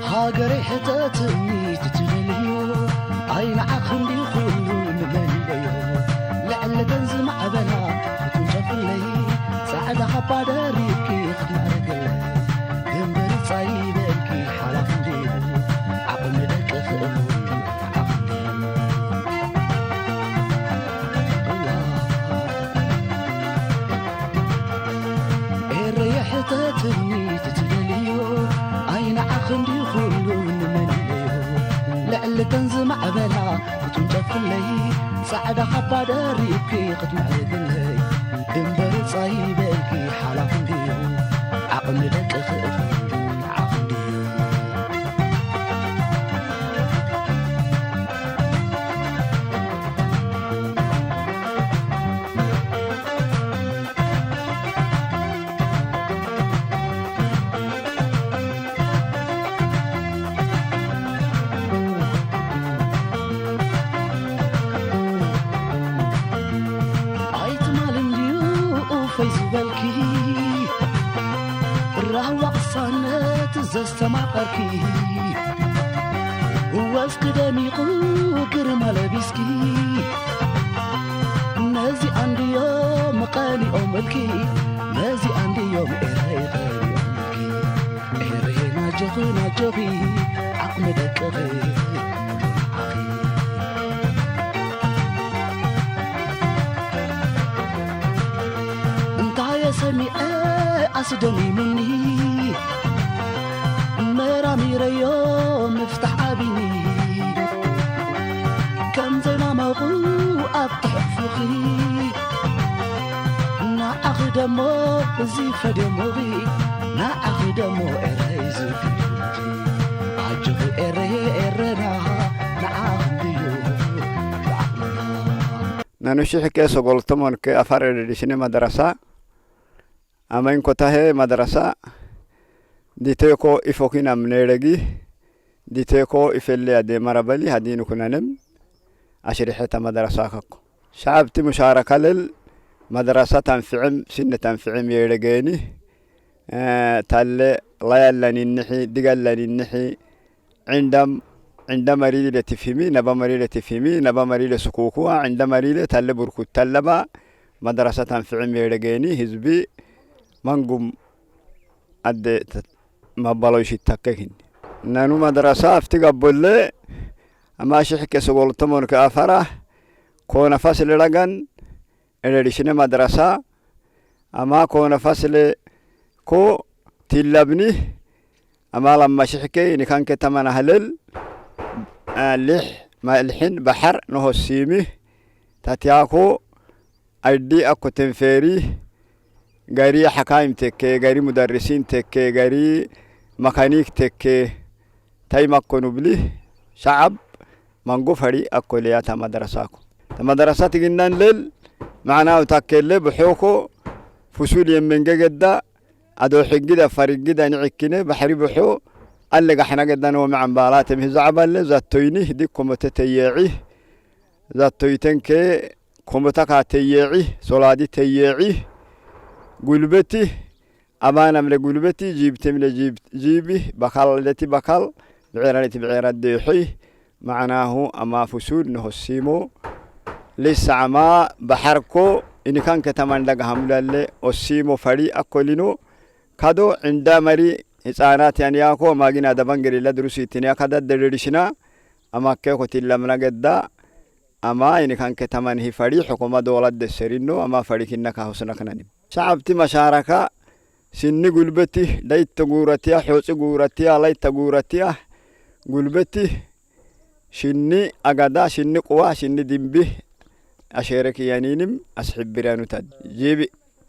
ሃገረይ ሕተትኒ ትትደልዮ፣ ኣይ ንዓኺ እንዲ ኩሉ ንመን ኢለዮ። ልዕሊ እተን ዝማዕበላ ክትውንጨፍለይ፣ ጻዕዳ ካባ ደሪብኪ ክትምዕርግለይ፣ ድንበርጻ ይበልኪ ሓላፍ እንድዩ፣ ዓቕሚ ደቂ ክእሉ ንዓኺ እንድዩ። ኤረየ ሕተትኒ ትትደልዮ፣ ኣይ ንዓኺ እንዲ ኩሉ ንመን ኢለዮ። ልዕሊ እተን ዝማዕበላ ክትውንጨፍለይ፣ ጻዕዳ ካባ ደሪብኪ ክትምዕርግለይ፣ ድንበርጻ ይበልኪ ሓላፍ እንድዩ፣ ዓቕሚ ደቂ ክእሉ ንዓኺ እንድዩ። ኣይትማል እንድዩ ኡፈይ ዝበልኪ፣ ራህዋ ቅሳነት ዘስተማቐርኪ፣ ወስኪ ደሚቑ ግርማ ለቢስኪ፣ ነዚኣ እንድዮም ቀኒኦምልኪ፣ ነዚኣ እንድዮም ኤረይ ቀኒኦምልኪ። ኤረይ ናጆኺ ናጆኺ ዓቕሚ ደቅኺ ንዓኺ። እንታየ ሰሚዐ ኣስደሚሙኒ፣ መራሚረዮ ምፍታሕ ኣቢኒ። ከም ዘይማመቑ ኣብ ትሕፉኺ፣ ንዓኺ ደሞ እዚ ፈደሞኺ፣ ንዓኺ ደሞ ኤረይ እዚ ፈደሞኺ። ኣጆኺ ኤረይ ኤረና፣ ንዓኺ እንድዩ ብዓቕምና። Nanu shixike sogoltomon ke afar edishine madrasa. Amain kotahe madrasa. Diteko ifokinam neregi. Diteko ifelle ade marabali hadinu kunanem. Ashiriheta madrasa kako. Shacabti musharaka lel madrasa tanfi'im, sinne tanfi'im yeregeni. Eh, talle layallan innihi, digallan innihi. Indam, inda marile tifhimi, naba marile tifhimi, naba marile sukukua, inda marile talle burkut tallaba, madrasa tanfi'im yeregeni, hizbi, mangum adde t-, ማባሎሽ ይታከክን። ነኑ መድረሳ ኣብቲ ጋቦለ ኣማሽሕ ከሰጎልተሞን ከኣፈራ ኮነ ፋስል ለጋን ኤለሪሽነ መድረሳ ኣማ ኮነ ፋስል ኮ ቲላብኒ ኣማ ላማሽሕከ ንካንከ ተመናህለል ሊሕ ማልሕን ባሕር ነሆሲሚ ታትያኮ ኣዲ ኣኮ ተንፌሪ ጋሪ ሓካይም ተከ፣ ጋሪ ሙደርሲን ተከ፣ ጋሪ መካኒክ ተከ፣ ታይ ማኮኑ ብሊ ሸዓብ ማንጎ ፈሪ ኣኮ ለያ ታ መደረሳኩ። ታ መደረሳ ትግናን ለል መዓናው ታከለ ብሖኮ ፍሱል የመንገ ገዳ ኣዶ ሕግድ ኣፋር ሕግድ ኣንዕክነ ባሕሪ ብሖ ኣለጋሕና ገዳ ነው መዓምባላ ተምህ ዛዕባለ ዛቶይኒ ህዲ ኮመተ ተየዒ ዛቶይተንከ ኮመታ ካተየዒ ሶላዲ ተየዒ ጉልበቲ ኣባና ምለ ጉልበቲ ጂብቲ ምለ ጂብ- ጂቢ ባካል ለቲ ባካል ብዕራ ለቲ ብዕራ ደሖይ ማዕናሁ ኣማ ፍሱል ንሆሲሞ ሊሳዕማ ባሓርኮ ኢኒካን ከተማን ዳጋ ሃሙላለ ኦሲሞ ፈሪ ኣኮሊኖ ካዶ ዕንዳ መሪ ህፃናት ያንያኮ ማጊና ደባን ገሪላ ድሩስ ይትንያ ካዳ ደደሪሽና ኣማከ ኮቲላ ምና ገዳ ኣማ ይንካን ከተማን ሂ ፈሪ ሕኮማ ደወላት ደሰሪኖ ኣማ ፈሪ ኪና ካሁስና ክናኒ ሸዓብቲ መሻረካ ሲኒ ጉልበቲ ዳይት ተጉረትያ ሖፂ ጉረትያ ላይት ተጉረትያ ጉልበቲ ሽኒ ኣጋዳ ሽኒ ቁዋ ሽኒ ድንቢ ኣሸረክ ያኒንም ኣስሕብርያኑታት ጂቢ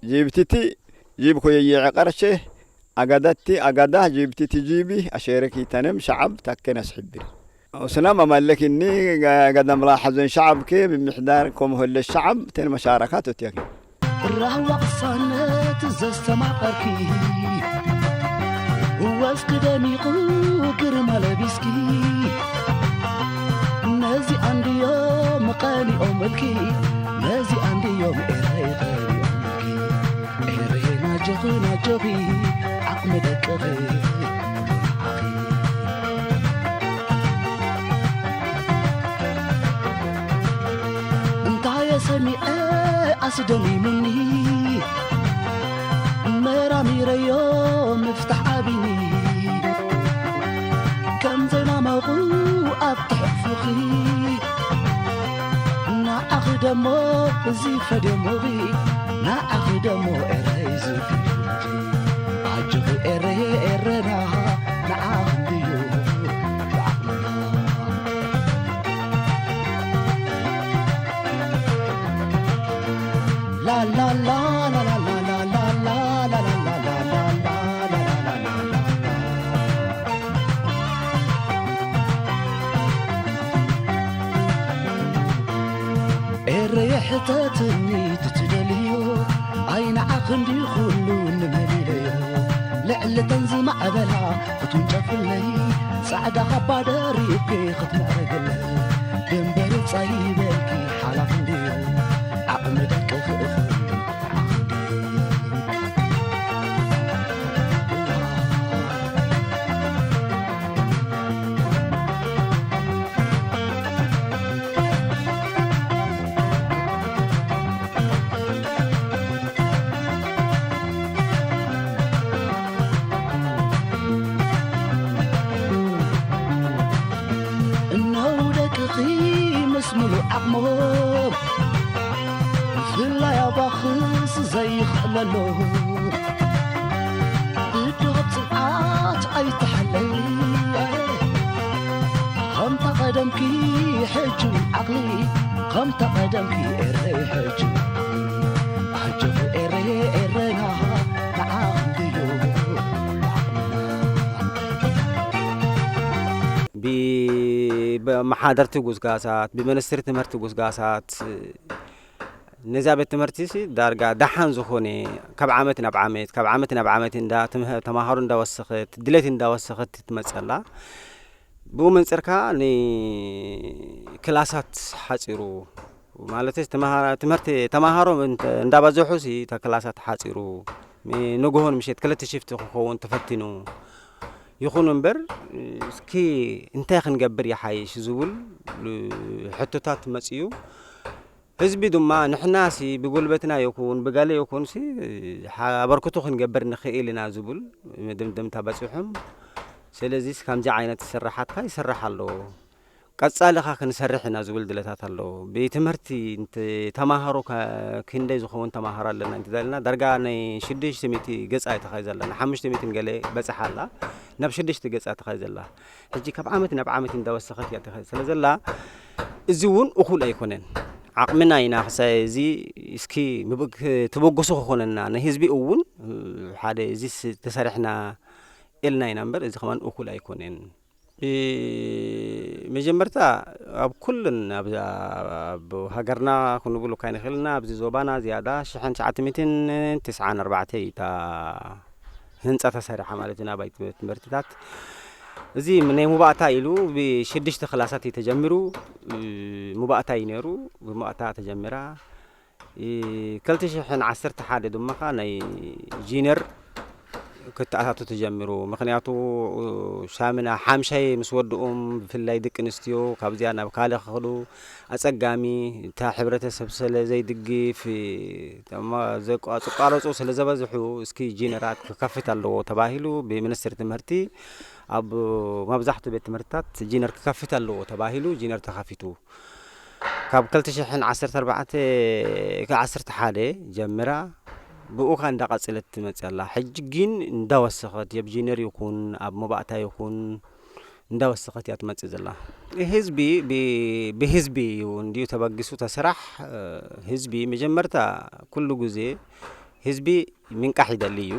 ጂብቲቲ ጂብ ኮየየዐ ቀርሸ ኣጋዳቲ ኣጋዳ ጂብቲቲ ጂቢ ኣሸረክ ይተነም ሸዓብ ታከን ኣስሕብር። ስናም ኣማለኪኒ ገደምላ ሓዘን ሸዓብኪ ብምሕዳር ከምሆለ ሸዓብ ተን መሻረካት እትያኪ። ራህዋ ቅሳነት ዘስተማቐርኪ ወስኪ ደሚቑ ግርማ ለቢስኪ ነዚ ኣንድዮ ምቐኒኦም በልኪ ነዚ ኣንድዮ ምኤረይ ቐኒኦም በልኪ ኤረይ ናጆኺ ናጆኺ ዓቕሚ ደቅኺ እንታይ ሰሚዐ ኣስደሚሙኒ መራሚረዮ ምፍታሕ ኣቢኒ ከም ዘይማመቑ ኣብ ትሕፉኺ ንዓኺ ደሞ እዚ ፈደሞኺ ንዓኺ ደሞ ኤረይ ዝፍድልኺ ኣጆኺ ኤረየ ኤረና ንዓኺ እንድዩ ብዓቕምና ላላላ ኤረየ ሕተትኒ ትትደልዮ ኣይ ንዓኺ እንዲ ኩሉ ንመሊለዮ ልዕሊ ተን ዝማዕበላ ክትውንጨፍለይ ጻዕዳ ካባ ደሪብኪ ክትምዕርግለይ ድንበሩ ጻይበልኪ ሓላፍ እንድዩ ዓቕሚ ደቂ ክእኽል እነው ደቅኺ ምስ ምሉእ ዓቕሞም ብፍላይ ኣባኽስ ዘይኽእለሎ ብድሆት ጽንዓት ኣይተሓለል ከምታ ቀደምኪ ሕጂ እውን ዓቕሊ ከምታ ቀደምኪ ኤረይ ሕጂ ኣጆኺ ኤረየ ኤረና ንዓኺ እንድዩ ዓቕምና ብመሓደርቲ ጉስጋሳት ብሚኒስትሪ ትምህርቲ ጉስጋሳት ነዚኣ ቤት ትምህርቲ ሲ ዳርጋ ደሓን ዝኾነ ካብ ዓመት ናብ ዓመት ካብ ዓመት ናብ ዓመት እንዳ ተምሃሮ እንዳወሰኸት ድሌት እንዳወሰኸት ትመፀላ ብኡ መንፅርካ ንክላሳት ሓፂሩ ማለት ትምህርቲ ተምሃሮ እንዳባዘሑ ሲ ክላሳት ሓፂሩ ንግሆን ምሸት ክልተ ሽፍቲ ክኸውን ተፈቲኑ ይኹን እምበር እስኪ እንታይ ክንገብር ይሓይሽ ዝብል ሕቶታት መፅዩ ህዝቢ ድማ ንሕናሲ ብጉልበትና ይኹን ብገለ ይኹንሲ ሓ-፣ ኣበርክቶ ክንገብር ንኽእል ኢና ዝብል መደምደምታ በጺሖም። ስለዚስ ከምዚ ዓይነት ስራሓትካ ይስራሕ ኣሎ። ቀጻሊ ኸኣ ክንሰርሕ ኢና ዝብል ድለታት ኣሎ። ብትምህርቲ እንተ ተማሃሮ ከ-፣ ክንደይ ዝኸውን ተማሃሮ ኣለና እንተ ደልና፣ ዳርጋ ናይ ሽዱሽተ ሚእቲ ገጻ እያ ተኻይድ ዘላ። ንሓሙሽተ ሚእትን ገለ በጽሓ ኣላ። ናብ ሽዱሽተ ገጻ ተኻይድ ዘላ። ሕጂ ካብ ዓመት ናብ ዓመት እንዳወሰኸት እያ ተኻይድ ስለ ዘላ፣ እዚ እውን እኹል ኣይኮነን። ዓቕምና ኢና ክሳይ እዚ እስኪ ምብ-፣ ክ-፣ ተበግሶ ክኾነና ንህዝቢ እውን ሓደ እዚ ስ-፣ ተሰሪሕና ኢልና ኢና እምበር፣ እዚ ከማን እኹል ኣይኮነን። እ፣ መጀመርታ ኣብ ኩልን ኣብ፣ ኣብ ሃገርና ክንብሉ ካይንኽእልና ኣብዚ ዞባና ዝያዳ ሽሕን ትሽዓተ ሚእትን ትስዓን ኣርባዕተ እዩ እታ ህንጻ ተሰሪሓ ማለት እዩ። ናባይ ትምህርትታት እዚ ናይ ሙባእታ ኢሉ ብሽዱሽተ ክላሳት እዩ ተጀሚሩ። እ፣ ሙባእታ እዩ ነይሩ። ብሙባእታ ተጀሚራ። እ፣ ክልተ ሽሕን ዓሰርተ ሓደ ድማ ኸኣ ናይ ጂነር ክትኣታቱ ተጀሚሩ። ምኽንያቱ፣ እ፣ ሻምና ሓምሻይ ምስ ወድኦም፣ ብፍላይ ደቂ ኣንስትዮ ካብዚኣ ናብ ካልእ ክኸዱ ኣጸጋሚ፣ እታ ሕብረተሰብ ስለ ዘይድግፍ፣ እ፣ ተማ-፣ ዘቋ-፣ ዝቋረጹ ስለ ዘበዝሑ፣ እስኪ ጂነራት ክከፍት ኣለዎ ተባሂሉ ብሚኒስትሪ ትምህርቲ ኣብ መብዛሕትኡ ቤት ትምህርትታት ጂነር ክከፍት ኣለዎ ተባሂሉ ጂነር ተኸፊቱ። ካብ ክልተ ሽሕን ዓሰርተ ኣርባዕተ ክሳብ ዓሰርተ ሓደ ጀሚራ ብኡ ኸኣ እንዳቐጸለት ትመጽእ ኣላ። ሕጂ ግን እንዳወሰኸት፣ የብ ጂነር ይኹን ኣብ መባእታ ይኹን እንዳወሰኸት እያ ትመጽእ ዘላ። ህዝቢ ብ-፣ ብህዝቢ እዩ እንድዩ ተበጊሱ ተስራሕ። ህዝቢ መጀመርታ ኩሉ ግዜ ህዝቢ ምንቃሕ ይደሊ እዩ።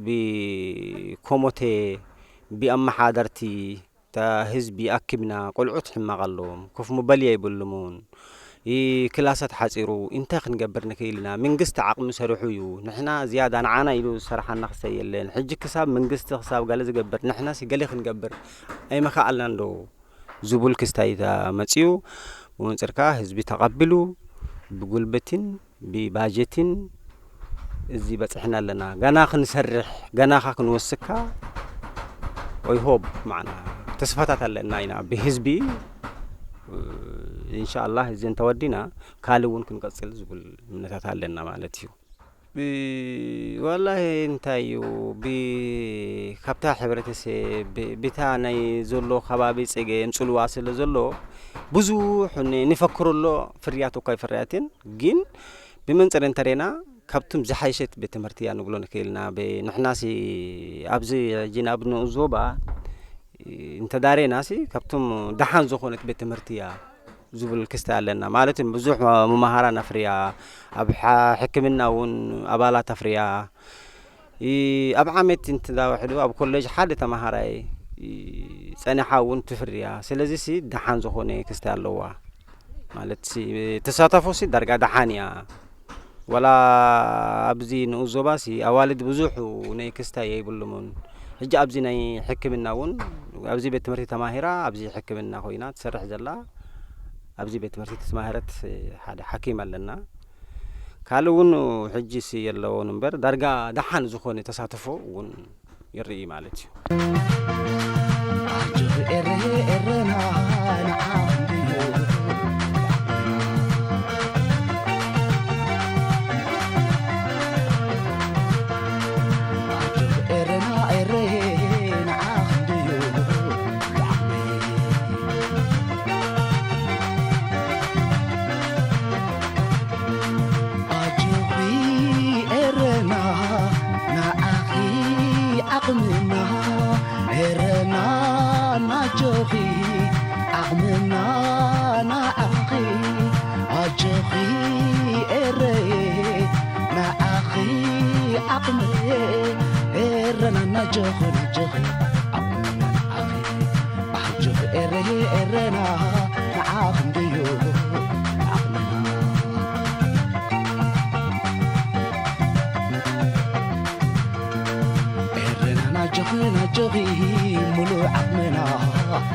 ብኮሞቴ፣ ብኣመሓደርቲ፣ እታ ህዝቢ ኣኪብና፣ ቆልዑት ሕማቕ ኣለዎም፣ ኮፍ መበሊ የብሎምን፣ ይ-፣ ክላሳት ሓጺሩ፣ እንታይ ክንገብር ንኽእል ኢና? መንግስቲ ዓቕሚ ሰሪሑ እዩ፣ ንሕና ዝያዳ ንዓና ኢሉ ዝሰርሓና ክሳብ የለን። ሕጂ ክሳብ መንግስቲ ክሳብ ገለ ዝገብር፣ ንሕናሲ ገለ ክንገብር ኣይመኻኣልናን ዶ? ዝብል ክስታይ መጺኡ፣ ብመንጽርካ ህዝቢ ተቐቢሉ፣ ብጉልበትን ብባጀትን እዚ በጺሕና ኣለና። ገና ክንሰርሕ፣ ገና ኸኣ ክንወስካ፣ I hope፣ ማዕና ተስፋታት ኣለና ኢና ብህዝቢ። ኢንሻኣላህ፣ እዚ እንተወዲና፣ ካልእ እውን ክንቀጽል ዝብል እምነታት ኣለና ማለት እዩ። ብ-፣ ወላሂ እንታይ እዩ፣ ብ-፣ ካብታ ሕብረተሰብ፣ ብ-፣ ብታ ናይ ዘሎ ከባቢ ጸገም፣ ጽልዋ ስለ ዘሎ፣ ብዙሕ ን-፣ ንፈክሮ ኣሎ፣ ፍርያት እኳ ኣይፈርያትን፣ ግን ብመንጽር እንተሬና፣ ካብቶም ዝሓይሸት ቤት ትምህርቲ እያ ንብሎ ንኽእልና። ብ-፣ ንሕናሲ ኣብዚ ሕጂ ናብ ንኡስ ዞባ እንተዳሬናሲ፣ ካብቶም ደሓን ዝኾነት ቤት ትምህርቲ እያ ዝብል ክስታይ ኣለና። ማለት ብዙሕ መ-፣ መማሃራን ኣፍርያ፣ ኣብ ሓ-፣ ሕክምና እውን ኣባላት ኣፍርያ። ይ-፣ ኣብ ዓመት እንትዳውሕዱ ኣብ ኮሌጅ ሓደ ተማሃራይ ይ-፣ ጸኒሓ እውን ትፍርያ። ስለዚሲ ደሓን ዝኾነ ክስታይ ኣለዋ። ማለት ሲ፣ ተሳተፎሲ ዳርጋ ደሓን እያ። ዋላ ኣብዚ ንኡስ ዞባሲ ኣዋልድ ብዙሕ ናይ ክስታይ የብሎምን። ሕጂ ኣብዚ ናይ ሕክምና እውን ኣብዚ ቤት ትምህርቲ ተማሂራ ኣብዚ ሕክምና ኮይና ትሰርሕ ዘላ ኣብዚ ቤት ትምህርቲ ተማሂረት ሓደ ሓኪም ኣለና። ካልእ እውን ሕጂሲ የለውን እምበር ዳርጋ ደሓን ዝኾነ ተሳትፎ እውን ይርኢ ማለት እዩ። ኣጆኺ ኤረ ኤረና ንዓኺ እንድዩ። ኣጆኺ ኤረና ኤረ ንዓኺ እንድዩ። ኣጆኺ ኤረና ንዓኺ ዓቕምና፣ ኤረና ናጆኺ ዓቕምና ንዓኺ። ኣጆኺ ኤረየ ንዓኺ ዓቕመ፣ ኤረና ናጆኺ ናጆኺ ዓቕምና ንዓኺ። ኣጆኺ ኤረየ ኤረና ንዓኺ እንድዩ ዓቕምና። ኤረና ናጆኺ ናጆኺ ሙሉእ ዓቕምና ንዓኺ።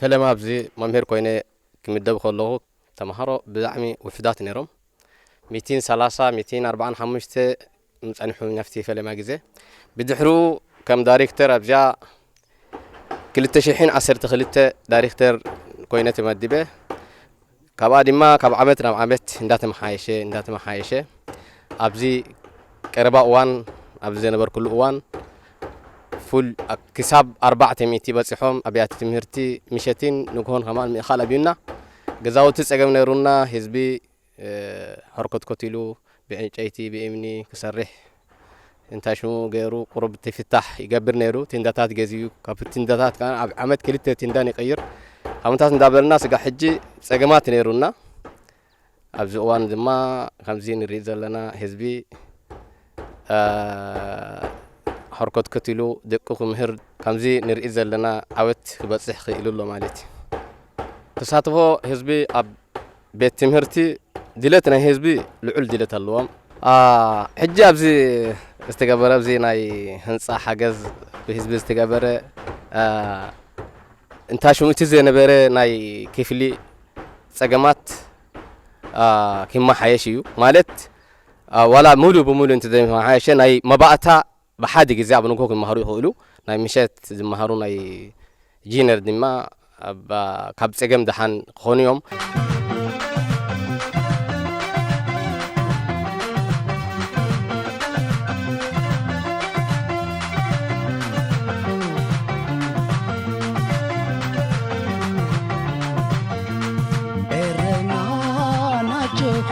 ፈለማ ኣብዚ መምህር ኮይነ ክምደብ ከለኹ ተምሃሮ ብጣዕሚ ውሑዳት ነይሮም። ሚእትን ሰላሳ፣ ሚእትን ኣርባዓን ሓሙሽተ ጸኒሑ ናብቲ ፈለማ ግዜ። ብድሕሪኡ ከም ዳይሬክተር ኣብዚኣ ክልተ ሽሕን ዓሰርተ ክልተ ዳይሬክተር ኮይነ ተመዲበ። ካብኣ ድማ ካብ ዓመት ናብ ዓመት እንዳተመሓየሸ፣ እንዳተመሓየሸ ኣብዚ ቀረባ እዋን፣ ኣብዚ ዘነበርኩሉ እዋን ፉል ክሳብ ኣርባዕተ ሚእቲ በጺሖም ኣብያተ ትምህርቲ ምሸትን ንግሆን ከማን ምእኻል ኣብዩና። ገዛውቲ ጸገም ነይሩና፣ ህዝቢ፣ እ፣ ሆርኮትኮት ኢሉ ብዕንጨይቲ ብእምኒ ክሰርሕ እንታይ ሽሙ ገይሩ ቁሩብ ትፍታሕ ይገብር ነይሩ። ቲንዳታት ገዚኡ፣ ካብ ቲንዳታት ከኣ ኣብ ዓመት ክልተ ቲንዳን ይቕይር። ከምታት እንዳበልና ስጋዕ ሕጂ ጸገማት ነይሩና። ኣብዚ እዋን ድማ ከምዚ ንርኢ ዘለና ህዝቢ፣ እ፣ ሆርኮትኮት ኢሉ ደቁ ክምህር ከምዚ ንርኢ ዘለና ዓወት ክበጽሕ ክኢሉ ኣሎ ማለት እዩ። ተሳትፎ ህዝቢ ኣብ ቤት ትምህርቲ ድሌት ናይ ህዝቢ ልዑል ድሌት ኣለዎም። አ፣ ሕጂ ኣብዚ ዝተገበረ፣ ኣብዚ ናይ ህንጻ ሓገዝ ብህዝቢ ዝተገበረ፣ አ፣ እንታ ሽሙ እቲ ዝነበረ ናይ ክፍሊ ጸገማት፣ አ፣ ክመሓየሽ እዩ። ማለት፣ አ፣ ዋላ ሙሉ ብሙሉ እንተ ዘይመሓየሸ ናይ መባእታ ብሓደ ግዜ ኣብ ንግሆ ክመሃሩ ይኽእሉ። ናይ ምሸት ዝመሃሩ ናይ ጂነር ድማ ኣብ፣ ካብ ጸገም ደሓን ክኾኑ እዮም። ኤረና ናጆኺ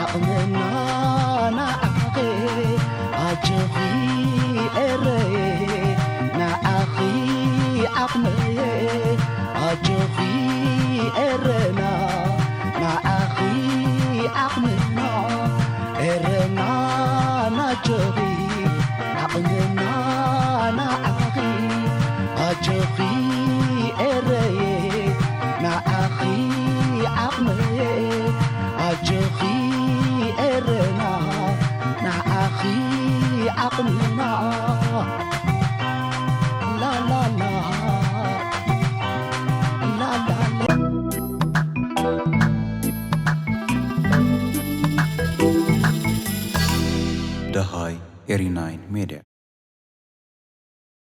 ዓቕምና ንዓኺ፣ ኣጆኺ ኤረየ ንዓኺ ዓቕመየ፣ ኣጆኺ ኤረና ንዓኺ ዓቕምና፣ ኤረና ናጆኺ ዓቕምና ንዓኺ፣ ኣጆኺ ኤረየ ንዓኺ ዓቕመየ፣ ኣጆኺ ኤረና ንዓኺ ዓቕምና። ላላላ፣ ላላላ። ደሃይ ኤሪ ናይን ሜድያ።